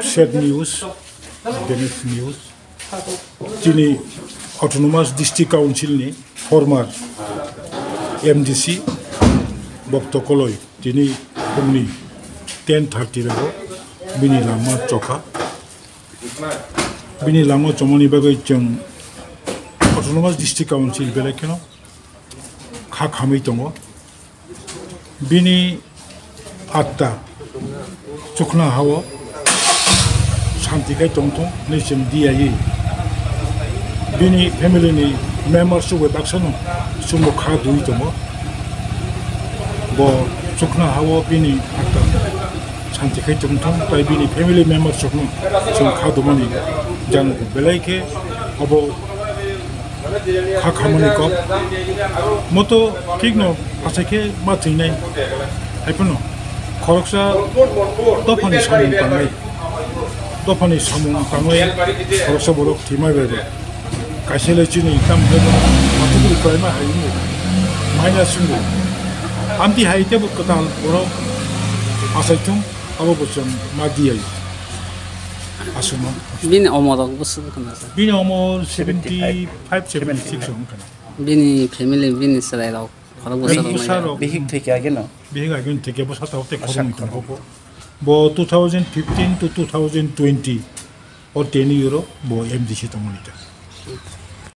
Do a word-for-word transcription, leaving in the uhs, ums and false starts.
Sad news, Danish news. Chini Autonomous District Council ni former M D C Bokto Koloi tini phungni ten thirty rego bini langma chokha. Bini langma chomani bagwi chwng Autonomous District Council belai kheno kha khamwi tongo. Bini atta chukna hao santi khai tongthung hinwi chwng diyawi bini family ni members chukbai baksano chwngbo kha dui tongo. Bo chukna hao bini atta santi khai tongthung, tai bini family members chukno chwng kha dumani jano belai khe obo kha khamani kok. Moto thikno asai khe ma thwinai. Haiphano khoroksa dophani samung tangnai. Dophani samung tangnai khoroksa borok thwimai bai bai. Kaisa le chini tam haibo matugri klaima hai wngwi maina swngo. Amtwi hai teibo kwtal borok asai thung, abo bo chwng ma diyai. Aswkno. Bini omorok bwswk wngkha na sir? Bini omor seventy five, seventy six wngkha na. Bini family, bini chwrairok khorok bwsarok Bini nai. Bwsarok. Bihik thwikhe ageno? Bihik ageno thwikhe bwsa tabuk tei khoroknwi tongo bo. Bo two thousand fifteen to two thousand twenty o ten year o bo M D C tongmani ta.